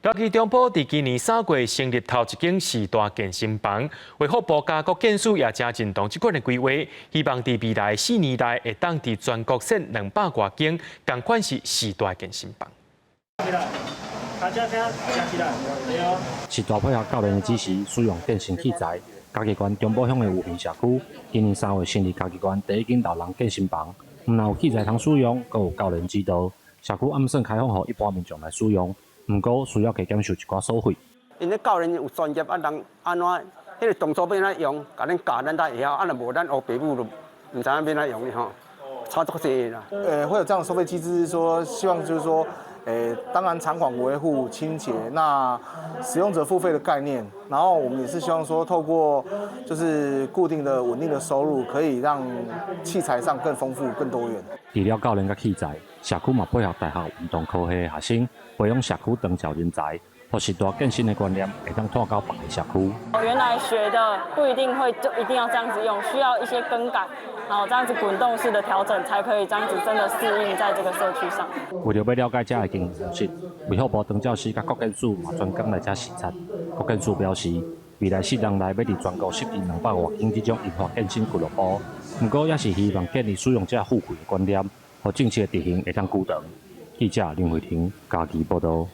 嘉義中埔佇今年3月成立頭一間時大健身房，衛福部佮國健署也誠認同這款的規劃，希望佇未來4年內會當佇全國設200外間，仝款是時大健身房。時大配合教練的指示，使用健身器材。嘉義縣中埔鄉的武平社區，今年3月成立嘉義縣第一間老人健身房，毋但有器材通使用，閣有教練指導。社區按算開放予一般民眾來使用。毋過需要加減收一寡所費。𪜶咧教練有專業啊，人按怎，彼個動作欲按怎用，共恁教，咱才會曉。啊，若無咱烏爸母就毋知影欲按怎用哩吼，差足濟啦。會有這樣的收費機制，是說希望就是說，當然場館維護清潔，那使用者付費的概念，然後我們也是希望說，透過就是固定的穩定的收入，可以讓器材上更豐富、更多元。除了教練佮器材，社區嘛配合大學運動科系的學生，培養社區長照人才，予時大健身的觀念會當拓到別个社區。原來學的不一定會就一定要這樣子用，需要一些更改，然後這樣子滾動式的調整，才可以這樣子真的適應在這個社區上。為著欲了解遮的經營模式，衛福部長照司佮國健署嘛專工來遮視察。國健署表示，未來4年內欲佇全國設置200外間這種銀髮健身俱樂部，毋過也是希望建立使用者付費的觀念，予正式的執行會當久長。記者林慧婷嘉義報導。